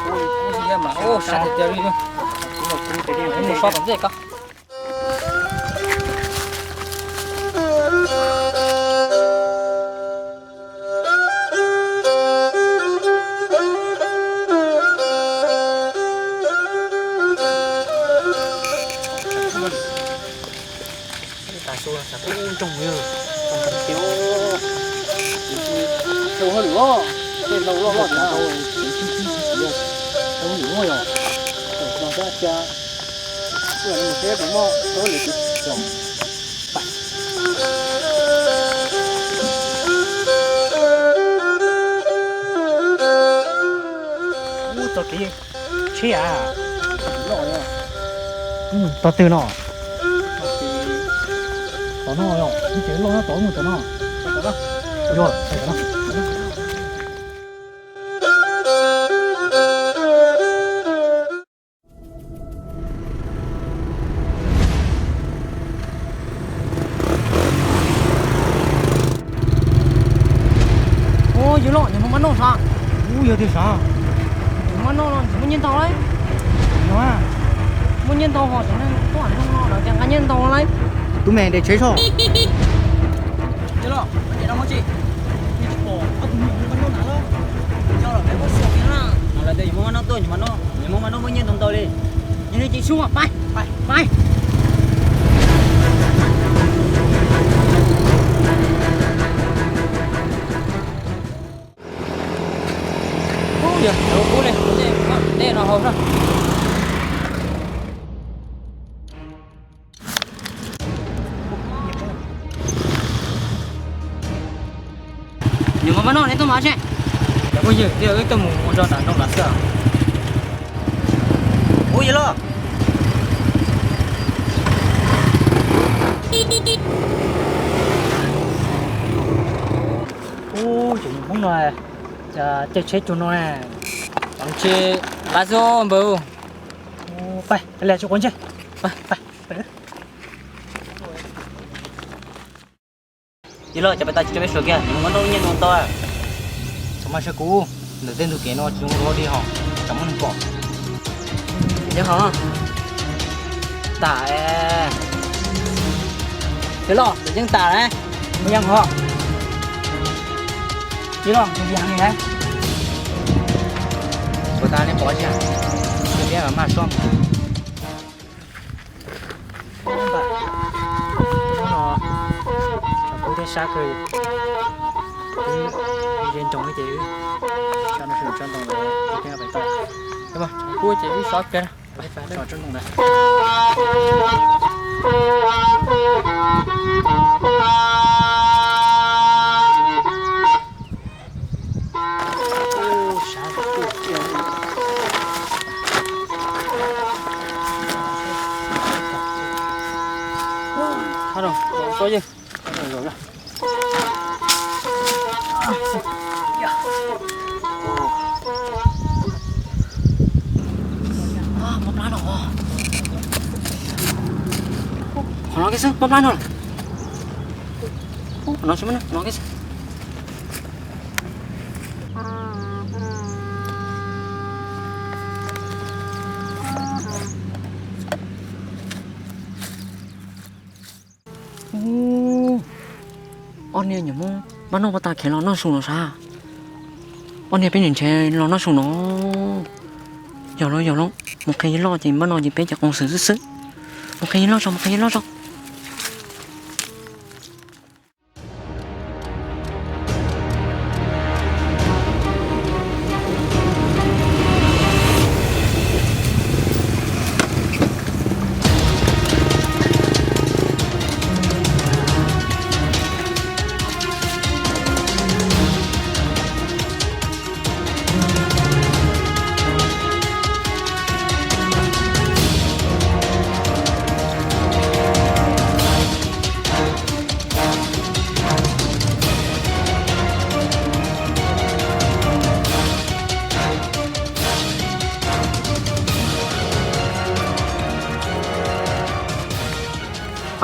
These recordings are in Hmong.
Ua li kub thiab mas, ua sab tiag tiag li. Mus so tom ntej ko. Tab sis xav peb nroog yog, nroog tiag, tab sis tsis tau hauj lwm os, tej laus loj loj tas, tsis tau hauj lwm os, yog tau hauj lwm os yog, tau hauj lwm os, tau hauj lwm os. Ub, txoj kev tsheb a. Tog twg no? Tom no yog, ces loj nyob tod mus tom no. Yog, tom no. Ua, yawg loj, nyias mus maj noj sav? Ub, yog tiag sav? Nyias mus maj noj no, nyias muaj nyiaj ntau lauj. No, muaj nyiaj ntau hos cov neeg tuaj nroog no lawv tias nqa nyiaj ntau lauj. Tub me, nres tsheb soj. Yawg loj, koj nyiam no mog tsis? Nyias tsis pom ob tug me nyuam mus maj noj na lauj. Yog lawm peb muab xuas kiag na. No lawv tias nyias muaj maj noj tuaj, nyias maj noj, nyias muaj maj noj muaj nyiaj ntau ntau li. Nyias li tsis xub mas pais, pais. Ub, yog ua kub ne, nej no hau na. Nws mas maj noj ne tuaj mas seb. Cov phooj ywg, twb wb tuaj mus ua zog nram nroog nrad xwb. Ub, yawg loj. Ub, cov Hmoob no, caij tsheb cuag no, ntshe lawv xwb npawg. Pais, pais, tsis quav ntsej. Yawg loj, cov pais tas tsis tso peb suav kiag, nws muaj noj nyiaj ntau ntau. Txhob maj sab kuv, ntawm tej ntug kev no tsis zoo dua li hos, tsam muaj neeg pom. Yeej hos, tas. Yawg loj, yeej tas lawm, mus yeej hos. Yawg loj, mus yeej li lawm. Puas tas nej pom tsis? Tus peb mam maj soj mus. Hnub no tshav kub thiab sab kawg, wb ze nroog ces wb sab no sab ntoo lawm, tshav kub ces wb sab kiag tso tsob ntoo ntawd. Qhov no kiag xwb, pab plab no. Qhov no tsis muaj, qhov no kiag xwb. Ub, ob niag nyuam Hmoob maj noj paj tas khiav los noj su no sav. Ob niag peb niam ntshe los noj su no. Yog los yog los, mus qhia yawg loj ces maj noj ces peb ces qoos xwm xwb xwb. Mus qhia yawg loj tso, mus qhia yawg loj tso.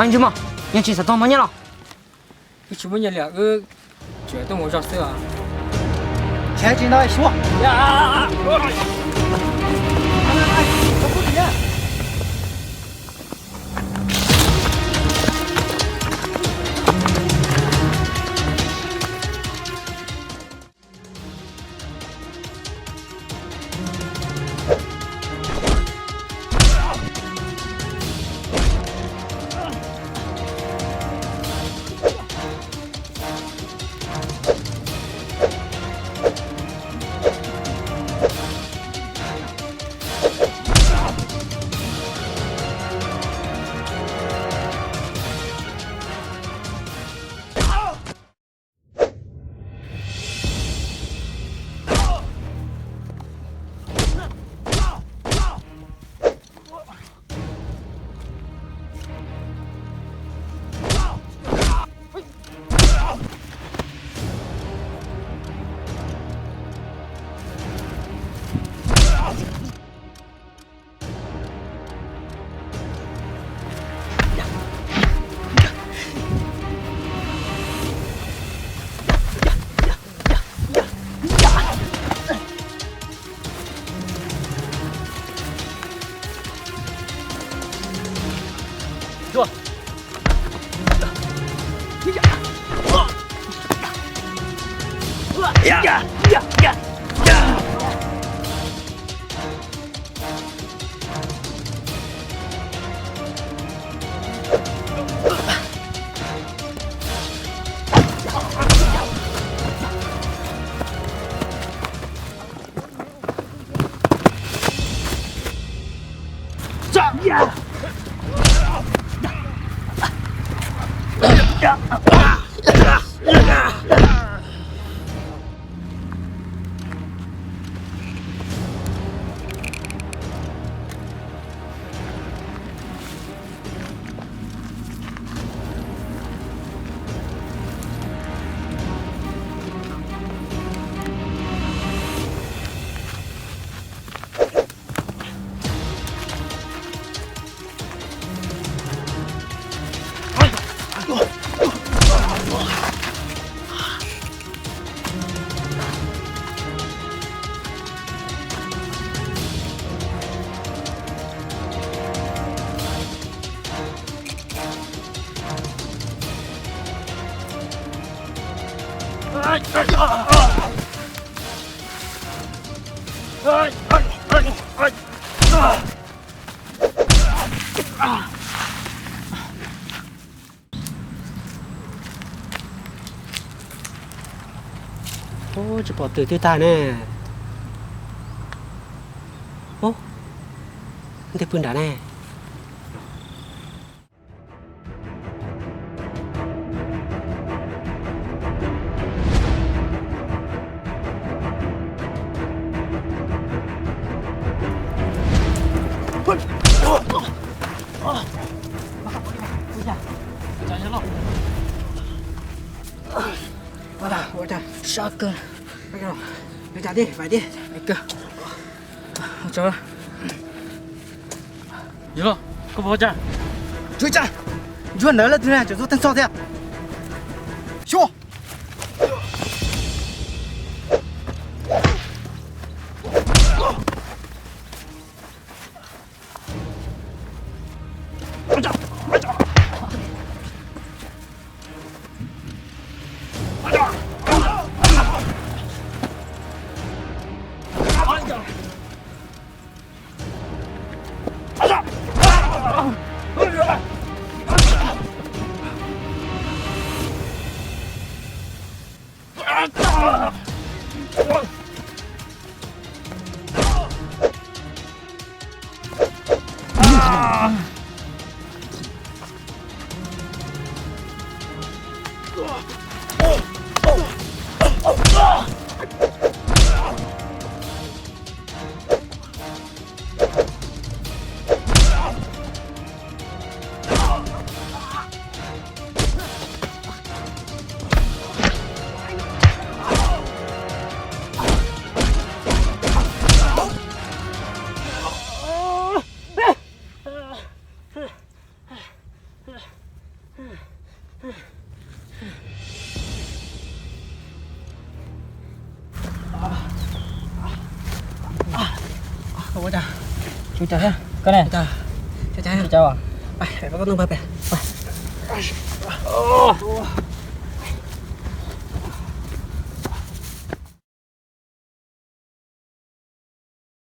Ntsis mog, yog tsis xav tuag muaj nyiaj los? Wb tsis muaj nyiaj li, wb tsuas tuaj mus ua zog xwb os. Khav tsis no xyuas. Ub, tsis pom twg twb tag ne. Ub, tej pw nram ne. Sab kawg. Ua cas, ua cas, ua cas. Yawg loj, koj puas ua cas? Ntsuag ntawd leej twg na, tseem tuaj teeb txog thiab. Xyuas. Ua cas? Tsis ua cas thiab. Koj ne? Ua cas? Tsis ua cas. Tsis ua cas.